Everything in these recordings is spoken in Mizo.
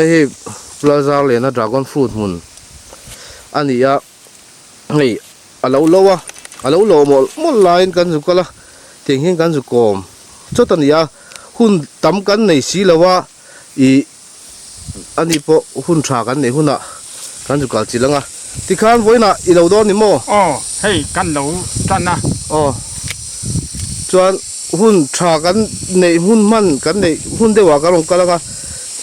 mai hei Plaza lena dragon fruit hmun a ni a hei a lo lo a a lo lo mawlh mawlh laiin kan zu kal a tiang hian kan zu kawm chawt a ni a hun tam kan nei si lo a ih ani pawh hun tha kan neih hunah kan zu kal chilh ang a tikhan vawiinah i lo dawn ni maw? Aw hei kan lo tan a. Aw chuan hun tha kan neih hun hman kan neih hun deuhah kan rawn kal ang a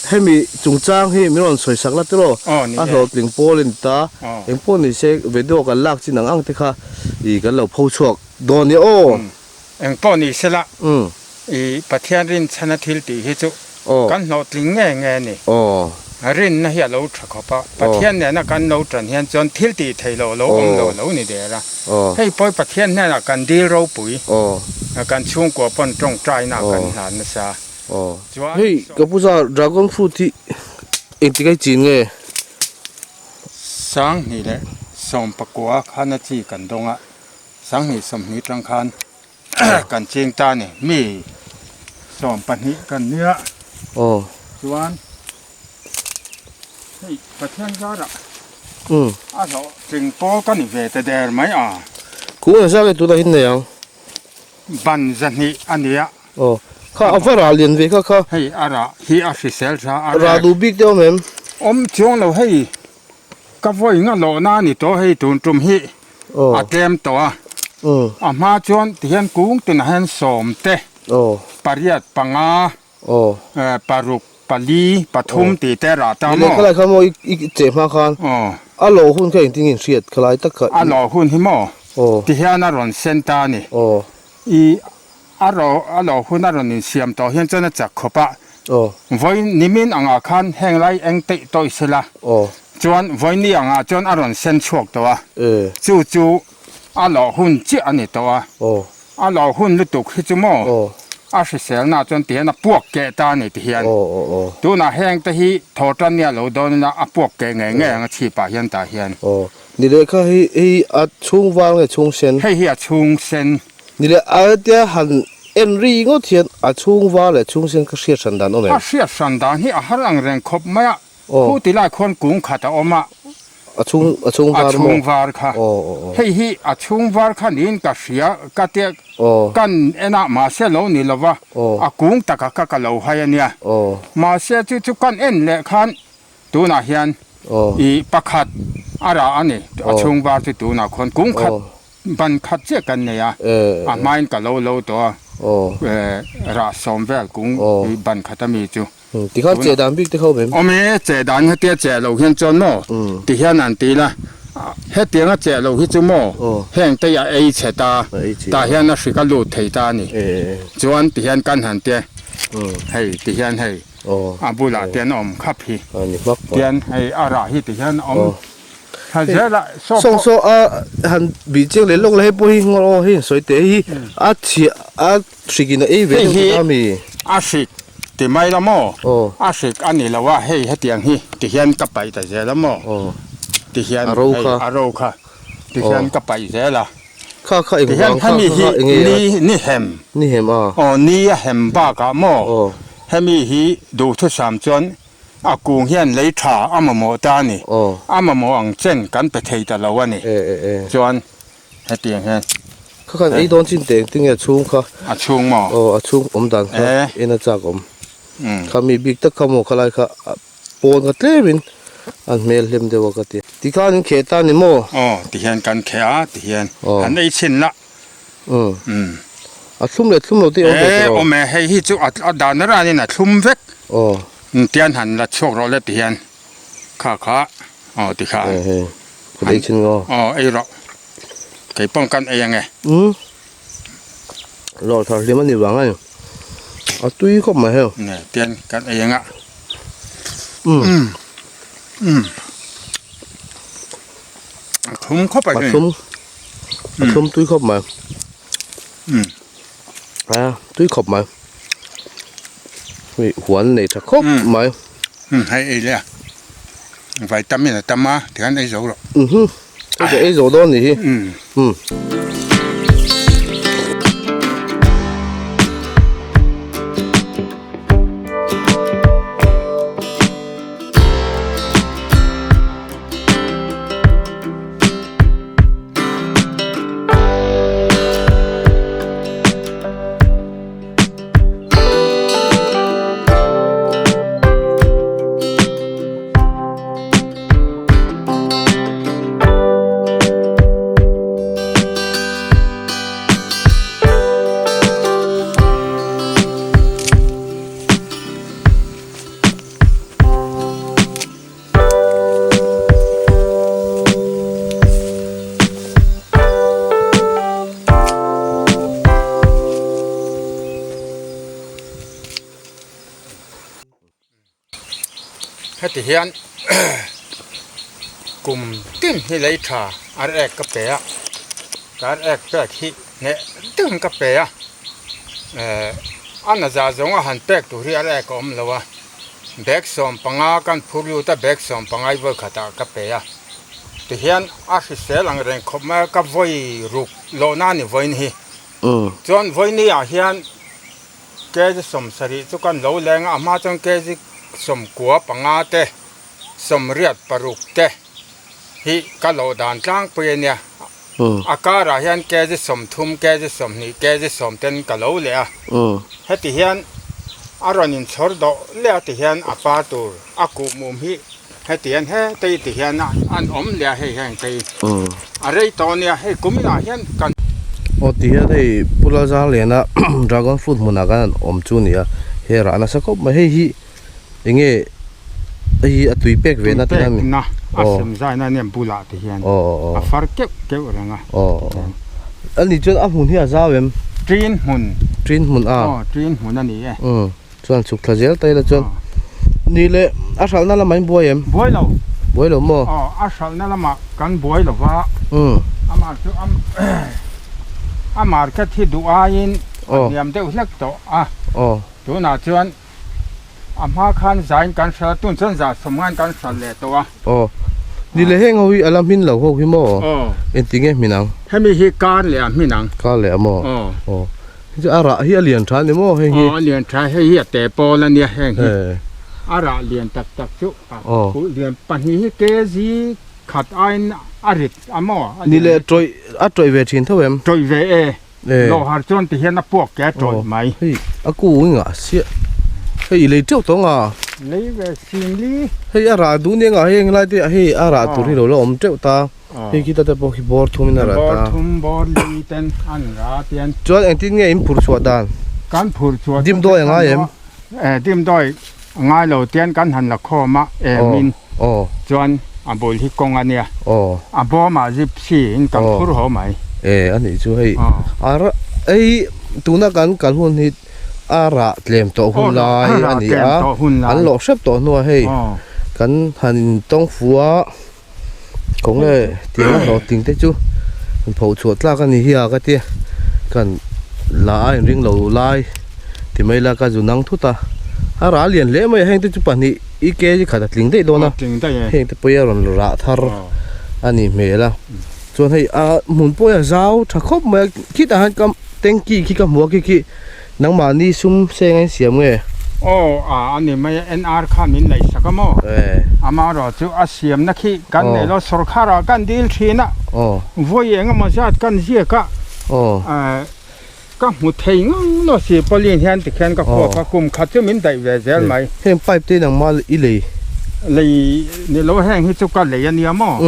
hemi chungchang hi min rawn sawi sak la tiraw a hlawhtling pawl a ni ta engpawh ni se video kan lak chin ang ang te kha ih kan lo pho chhuak dawn nia aw. Engpawh ni sela, i Pathian rinchhana thil tih hi chu kan hlawhtling nge nge a ni. Rinna hi a lo tha khawp a, Pathian nena kan lo tan hian chuan thil tih theih loh lo awm lo lo ni der a. Hei pawh Pathian hnenah kan dil ropui, kan chhungkua pawn tawngtaina kan hlan nasa. Chuan. Hei ka pu za dragon fruit hi engtik a i chin nge? 2019 khan a chi kan dawng a. 2020 tang khan kan ching ta a ni mi 12 kan nia aw chuan hei Pathian zarah a hlawh tling pawl ka ni ve ta der mai a. Kung engzah nge tunah hin nei ang? Ban 200 a nia. Aw kha a va rah lian ve kha kha. Hei a rah hi a hrisel tha a rah duh bik te awm em? Awm chuang lo hei. Ka vawi nga lawhna a ni tawh hei tun tum hi a tlem tawh a, a hma chuan tihian kung tinah hian 10 te, pariat, panga, paruk, pali, pathum tih te rah ta maw? Khalai kha maw i cheh hma khan a lawh hun kha engtin nge in hriat khalai tak kha? A lawh hun hi maw tihian a rawn sen ta a ni. I a lawh hun a rawn insiam tawh hian chuan a chak khawp a. Vawi nimin angah khan heng lai eng teih tawih sela chuan vawi ni angah chuan a rawn sen chhuak tawh a, chu chu a lawh hun chiah a ni tawh a. A lawh hun lutuk hi chu maw a hriselna chuan tihian a puak keh ta a ni tihian. Tunah heng te hi thaw tan nia lo dawn ila a puak keh ngei ngei ang a chhipah hian tah hian. Ni lehkha hi hei a chhung var nge chhung sen? Hei hi a chhung sen. Ni leh a tia han en ri ngawt hian a chhung var leh chhung sen kha hriat hran dan awm em? A hriat hran dan hi a har ang reng khawp mai a, khu ti lai khuan kung khat a awm a. A chhung a chhung var maw? A chhung var kha. Hei hi a chhung var kha niin ka hria ka tia kan en a mahse lo ni lova a kung taka kha ka lo hai a nia. Mahse chu chu kan en leh khan tunah hian i pakhat a rah a ni a chhung var chu tunah khuan kung khat Ban khat chiah kan nei a, a hmain ka lo lo tawh a, rah sawm vel kung ban khat ami chu. Tikhan cheh dan bik te kha awm em? Awm e, cheh dan hetia cheh lo hian chuan maw tihian an ti la, hetianga cheh lo hi chu maw heng te a ei chhe ta, tah hian a hrik a lut thei ta a ni. Chuan tihian kan han tia, hei tihian hei a bulah te an awm khap hi, tian hei a rah hi tihian a awm. Sawng saw a han bih chiang leh lawk la hei pawh hi ngaw aw hei sawi teh hei hi a chhiah a hrik in a ei ve deuh tawh a mi. A hrik ti mai la maw a hrik a ni lo a hei hetiang hi ti hian ka paih ta zel a maw ti hian hei a ro kha ti hian ka paih zel a kha kha eng vang kha kha eng nge a ni hem ni hem a aw ni a hem bakah maw hemi hi duhthusam chuan A kung hian lei tha a mamawh ta a ni. A mamawh ang chen kan pe thei ta lo a ni. Chuan hetiang hian. Kha khan ei dawn chin teh engtin nge a chhung kha. A chhung maw? Aw a chhung awm dan kha en a chak awm. Kha mi bik tak kha maw khalai kha pawn kha tlemin an hmel hlem deuh a ka ti. Tikhan in kheh ta ni maw? Aw tihian kan kheh a tihian han ei chhin la. Umm. A thlum leh thlum lo te awm ve tawh. Awm e, hei hi chu a dan ranin a thlum vek. Aw. Tian han la chhuak rawh le ti hian kha kha aw ti kha. Hei hei, ka ei chin ngaw. Aw ei rawh. Kei pawh kan ei ange. Umm. Lawr thar hlim a ni vang a ni. A tui khawp mai hei. Ne, tian kan ei anga. Umm. Umm. A thlum khawp a ni. A thlum. A thlum tui khawp mai. A tui khawp mai. Hei huan nei tha khawp mai. Hei ei leh a. Vitamin a tam a tikhan ei zo rawh. Hei ka ei zo dawn ni hi. Ti hian kum tin hi lei tha ar ek ka pe a, ka ar ek pek hi hneh deuhin ka pe a, eh a naza zawnga han pek tur hi ar ek a awm lo a, bag 15 kan phur lut a, bag 15 i vawi khatah ka pe a, ti hian a hrisel ang reng khawp mai a, ka vawi ruk lohna a ni vawiin hi. Chuan vawiin ah hian. Kg 70 chu kan lo leng a, a hma chuan kg 95 te, 86 te hi ka lo dan tlangpui a nia. A karah hian kg 30, kg 20, kg 10 ten ka lo leh a. Heti hian a rawn inchhawr dawh leh a ti hian a par tur a kuhmum hi heti hian hetei ti hian an awm leh a hei heng te hi a rei tawh a nia hei kum inah hian kan Aw ti hian hei Pu Lalzarliana dragon fruit hmunah khan an awm chu a ni a, hei rah nasa khawp mai hei hi eng nge hei hi a tui pek ve na tih a mi Tui pek na a sem zai na nia bulah te hian a far keuh keuh reng a aw a ni chuan a hmun hi a zau em Ṭin hmun Ṭin hmun a aw ṭin hmun a ni e. Chuan chhuk thla zel ta ila chuan ni leh a hralhna lamah in buai em? Buai lo. Buai lo maw? Aw, a hralhna lamah kan buai lo va. Amah chu a market hi duh aiin a hniam deuh hlek tawh a. Tunah chuan a hma khan zain kan hralh a, tun chuan zah sawmngain kan hralh leh tawh a. Aw, ni leh heng ho hi a la hmin lo ho hi maw? Engti nge hmin ang? Hemi hi kar leh a hmin ang. Kar leh a maw? Aw. Hei chu a rah hi a lian tha ani maw hei hi? Aw a lian tha hei hi a te pawl a nia heng hi. A rah lian tak tak chu a kulh lian pahnih hi kg khat aiin a rit a maw? Ni leh tawih a tawih ve thin tho em? Tawih ve e. Lawhar chuan ti hian a puak ke a tawih mai. Hei a kung i ngah siah. Hei i lei teuh tawh nga. Lei ve singli. Hei a rah duh nia ngah hei englai te hei a rah tur hi lo la awm teuh ta. Hei khi tate pawh khi bawr thum in a rat a. Bawr thum bawr li ten an ra tian. Chuan engtin nge in phur chhuah dan? Kan phur chhuah Dim dawi a ngai em? Eh dim dawi a ngai lo tian kan han la khawm a em in. Chuan a bul hi kawng a nia. A bawm ah gypsy in kan phur haw mai. Eh a nih chu hei. A hei tuna kan kal hun hi a rah tlem tawh hun lai a ni a. An lawh hrep tawh hnuah hei kan han in tawng fu a. Kawng nge tiang a hlawh ting te chu an pho chhuah tlak a ni hi a ka tia kan la a inring lo lai ti mai la ka zu nang thut a a rah lian hle mai a heng te chu pahnih i kg khat a tling daih dawn a heng te pawh hi a rawn rah thar a nih hmel a chuan hei a hmun pawh hi a zau tha khawp mai a khitah hian ka tanky khi ka hmu a khi khi. Nangmahni sum seng a insiam nge? Aw, a a ni mai a, NR kha min neih sak a maw? Amaherawh chu a siamna khi kan nei lo, sawrkharah kan dil thin a, vawi eng emaw zat kan ziak a, ka hmu thei ngang lo si Pauline hian tikhian ka khuap a, kum khat chu min daih ve zel mai. Heng pipe te nangmah i lei? Lei ni lo, heng hi chu ka lei a nia maw?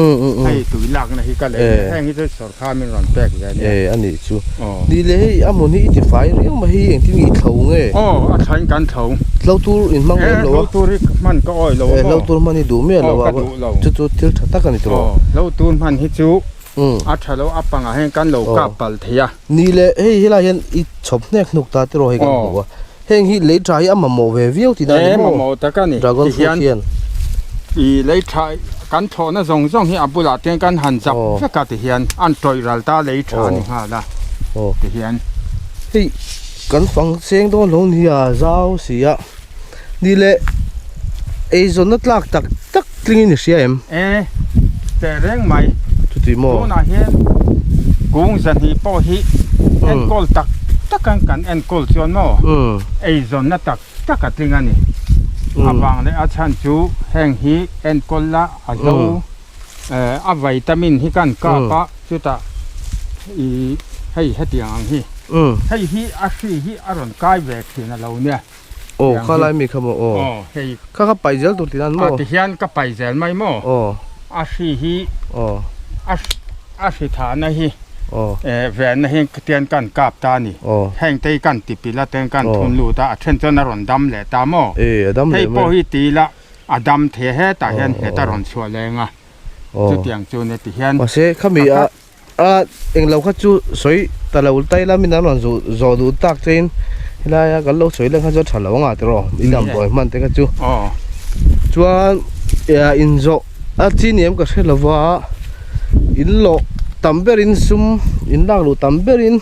Hei tui lakna hi ka lei a nia, heng hi chu sawrkhar min rawn pek ve a nia. E a nih chu. Ni leh hei a hmun hi i ti fai riau mai hei engtin nge i thlo nge? Aw a thla in kan thlo. Hlo tur in hmang lem lo a. Hlo tur hi hman ka awi lo a maw? Hlo tur hman hi duh miah lo a. Aw ka duh lo. Chu chu thil tha tak a ni tawh. Aw hlo tur hman hi chu a tha lo a pangah hian kan lo kap palh thei a. Ni leh hei helai hian i chhawp hnek hnuk ta tiraw hei kan hmu a. Heng hi lei tha hi a mamawh ve viau tih na a ni maw? E mamawh tak a ni. Dragon fruit hian. I lei tha kan thlawhna zawng zawng hi a bulah te kan han zap vek a ti hian an tawih ral ta lei tha a ni nghal a ti hian. Hei kan fang seng dawn lo ni a zau si a ni leh eizawnna tlak tak tak tling in i hria em? E teh reng mai. Chuti maw? Tunah hian kung zahnih pawh hi enkawl tak tak an kan enkawl chuan maw eizawnna tak tak a tling a ni. A vang leh a chhan chu heng hi enkawl la a zo a vitamin hi kan kap a chutah ih hei hetiang ang hi hei hi a hri hi a rawn kai ve thin a lo nia. Aw kha lai mi kha maw aw. Aw hei. Kha kha paih zel tur tih nan maw. A ti hian ka paih zel mai maw. Aw. A hri hi. Aw. A a hri thahna hi. Aw. Eh venna hi tian kan kap ta a ni. Aw. Heng te hi kan ti pilh a ten kan thun lut a a then chuan a rawn dam leh ta maw. E a dam leh mai. Hei pawh hi ti ila a dam thei a hetah hian nghet a rawn chhuah leng a. Chutiang chu ni ti hian. Mahse khami a A englo kha chu sawi ta lo ta ila min an rawn zawh duh tak chein helaia kan lo sawi leng kha chu a tha lo anga tiraw i damdawi hman te kha chu chuan. inzawh a chi ni em ka hre lova in lawh tam berin sum in lak luh tam berin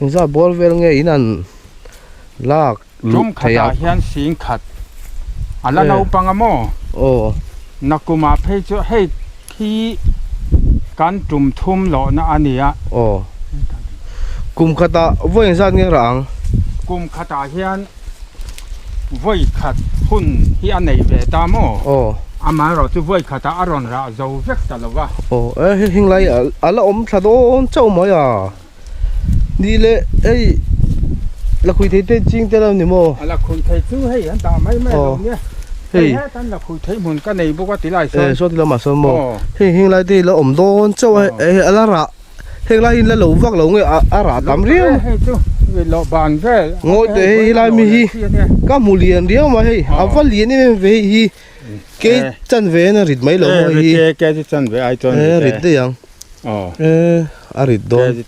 engzat bawr vel nge in an lak luh theih a. Tum khatah hian sing khat a la naupang a maw? Aw. Nakumah phei chu hei khi kan tum thum lohna a ni a. Aw. Kum khatah vawi engzat nge rah ang? Kum khatah hian vawi khat hun hi a nei ve ta maw? Aw. Amaherawh chu vawi khatah a rawn rah zo vek ta lo va. Aw, e hei heng lai a la awm thla dawn chauh mai a. Ni leh hei lakhuih thei te ching te lo ni maw? A lakhuih thei chu hei an dah mai mai lo nia. Hei hetan lakhuih thei hmun ka nei bawk a ti lai sawn. Eh saw ti lamah sawn maw? Hei heng lai te hi la awm dawn chauh a hei a la rah heng lai hi la lo vak lo nge a rah tam riau. Hei chu lawh ban vel. Ngawi teh hei helai mi hi ka hmu lian riau mai hei a va lian em em ve hei hi ke chanve hian a rit mai lo maw hei hi. Ke chu chanve ai chuan rit daih ang. Aw. A rit dawn.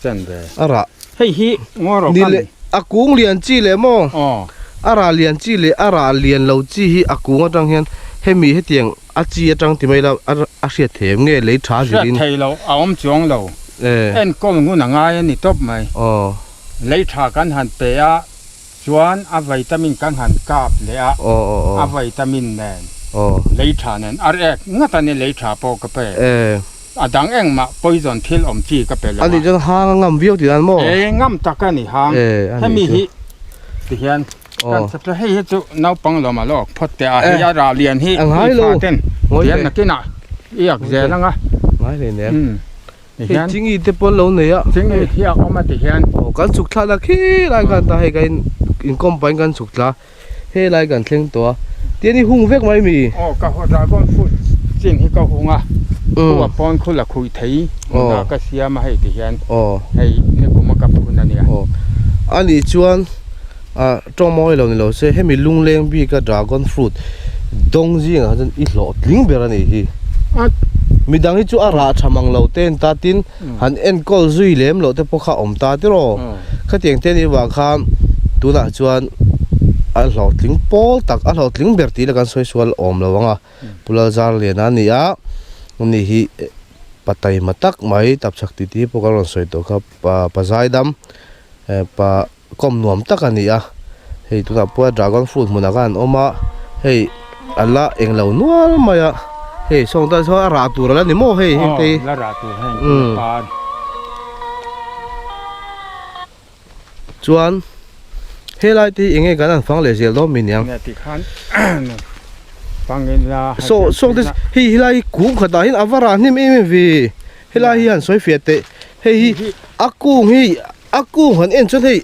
A rah. Hei hi ngaw rawh kan. A kung lian chi leh maw? Aw. A rah lian chi leh a rah lian lo chi hi a kung atang hian hemi hetiang a chi atang ti mai la a hriat thei em nge lei tha zirin. Hriat thei lo a awm chuang lo. Enkawl ngun a ngai a ni tawp mai. Aw. Lei tha kan han pe a chuan a vitamin kan han kap leh a. Aw. A vitamin nen. Aw. Lei tha nen ar ek ngat a ni lei tha pawh ka pe. A dang engmah poison thil awm chi ka pe lo a. A nih chuan hang a ngam viau tih dan maw? E ngam tak a ni hang. Hemi hi ti hian kan chhep hei hi chu naupang lawm a lawk phawt teh a hei a rah lian hi i fa ten tian nakinah i ak zel ang a. Ngai hle nen. Hei chingi te pawh an lo nei a. Chingi hi a awm a ti hian. Aw kan chhuk thlak na khi lai khan ta hei kan inkawm pahin kan chhuk thla. He lai kan thleng tawh a, tian i hung vek mai mi? Aw ka haw dragon fruit chin hi ka hung a, khu a pawn khu la khuih thei hmunah ka siam a hei ti hian hei nikum a ka phun a nia. Aw a nih chuan ah tawng mawi lo ni lo se hemi lungleng bik a dragon fruit dawng zingah khan chuan i hlawhtling ber a nih hi. Midang hi chu a rah tha mang lo te an ta tin han enkawl zui lem loh te pawh kha a awm ta tiraw. Khatiang te anih avang khan tunah chuan a hlawhtling pawl tak a hlawhtling ber tih la kan sawi sual awm lo ang a Pu Lalzarliana a ni a ani hi pa taima tak mai tapchhak tih te pawh kan rawn sawi tawh kha pa pa zaidam pa kawm nuam tak a ni a hei tunah pawh dragon fruit hmunah khan an awm a hei a la englo nual mai a hei sawng tan sawn a rah tur a la ni maw hei heng te hi la rah tur heng par chuan helai te hi enge kan han fang leh zel dawn mi niang nge tikhan fangin la saw saw te hei helai hi kung khatah hian a va rah hnem em em ve helai hi han sawi fiah teh hei hi a kung hi A kung han en chuan hei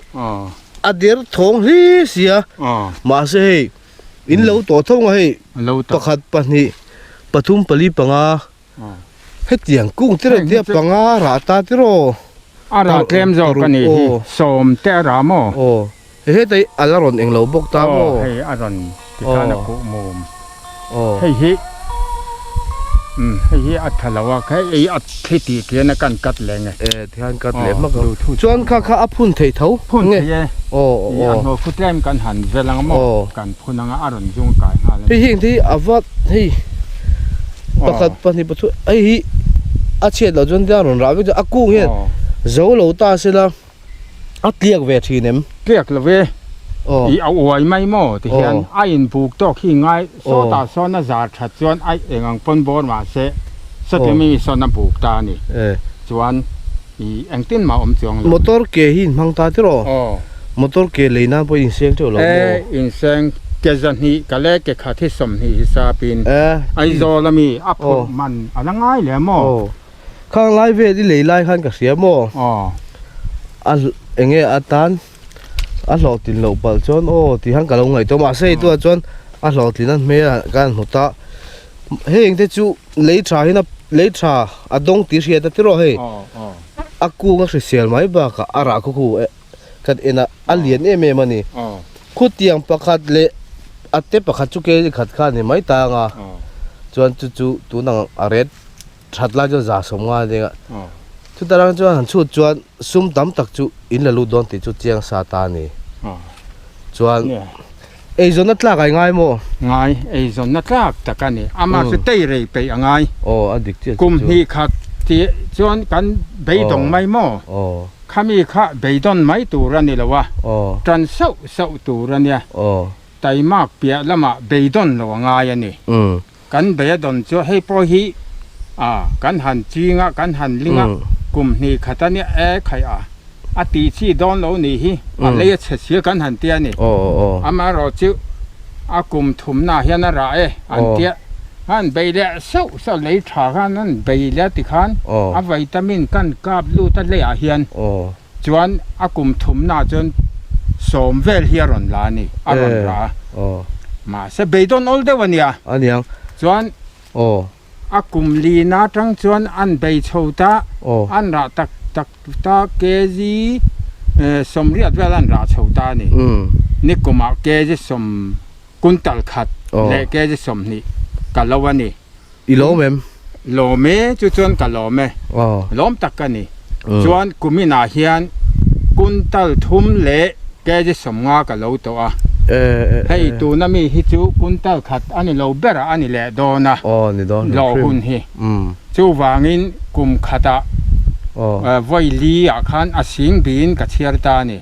a der thawng hle sia mahse hei in lo tawh tho ang a hei pakhat pahnih pathum pali panga hetiang kung te reuh te a panga rah ta tiraw a rah tlem zawk a nih hi sawm te a rah maw aw heta hi a la rawn eng lo bawk ta maw hei a rawn tikhan a kuh mum Hei hi umm hei hi a tha lo a hei ei a thli tih tlian a kan cut leh nge. E tihian cut leh hmak ang chuan kha kha a phun theih tho phun theih e aw i a hnuai khu tlem kan han vel ang maw kan phun anga a rawn zung kai nghal hei hi engte hi a va hei pakhat pahnih pathum hei hi a chhiat loh chuan a rawn rah vek a kung hian zo lo ta sela A tliak ve thin em? Tliak lo ve. I a uai mai maw ti hian a inbuk tawk hi ngai sawtah sawn a zar that chuan a eng ang pawn bawr mahse sawti mi sawn a buk ta a ni. Chuan i engtin mah awm chuang lo. Motor ke hi in hmang ta tiraw? Motor ke lei nan pawh inseng teuh lo maw? E inseng ke zahnih ka le ke khat hi 20 hi sapin Aizawl ami a phurh man a la ngai le maw? Khang lai vel i lei lai khan ka hria maw? A enge atan a hlawhtlin loh palh chuan aw tih khan ka lo ngaihtuah mahse hei tunah chuan a hlawhtlin a hmel ah ka han hmu ta heng te chu lei tha hian a lei tha a dawng tih hriat a tiraw hei a kung a hrisel mai bakah a rah khaw khu kan en a a lian em em a ni khutiang pakhat leh a te pakhat chu ke khat kha a ni mai ta ang a chuan chu chu tunang a ret That lai chuan 150 a ding a, chuta rang chuan han chhut chuan sum tam tak chu in la lut dawn tih chu chiang sa ta a ni. Chuan Eizawnna tlak a i ngai maw? Ngai, eizawnna tlak tak a ni. Amah chu tei rei peih a ngai. Aw, a dik chiah chu. Kum hnih khat tih chuan kan beidawng mai maw? Aw. Khami kha beidawn mai tur a ni lo a, Aw. tan sauh sauh tur a nia. Aw. Taimak piah lamah beidawn lo a ngai a ni. Umm. Kan beidawn chu hei pawh hi a kan han ching a, kan han ling a, kum hnih khat a nia e khaih a, a tih chi dawn lo nih hi, a lei a chhe sia kan han tia ni. Amaherawh chu a kum thumnaah hian a rah e an tia, han bei leh sauh sauh lei tha khan an bei leh tikhan a vitamin kan kap lut a leiah hian chuan a kum thumnaah chuan sawm vel hi a rawn la a ni, a rawn rah a. Mahse beidawn awl deuh a nia. Chuan A kum lin atang chuan an bei chho ta, an rah tak tak ta kg 80 vel an rah chho ta a ni. Nikumah kg sawm kuntal khat leh kg 20 ka lo a ni. I lawm em? Lawm e, chu chuan ka lawm e. Lawm tak ka ni. Chuan kuminah hian kuntal thum leh kg 50 ka lo tawh a. Hei tuna mi hi chu kuntal khat a ni lo berah a ni leh dawn a, lawh hun hi. Chuvangin kum khatah vawi li ah khan a sing biin ka chhiar ta a ni.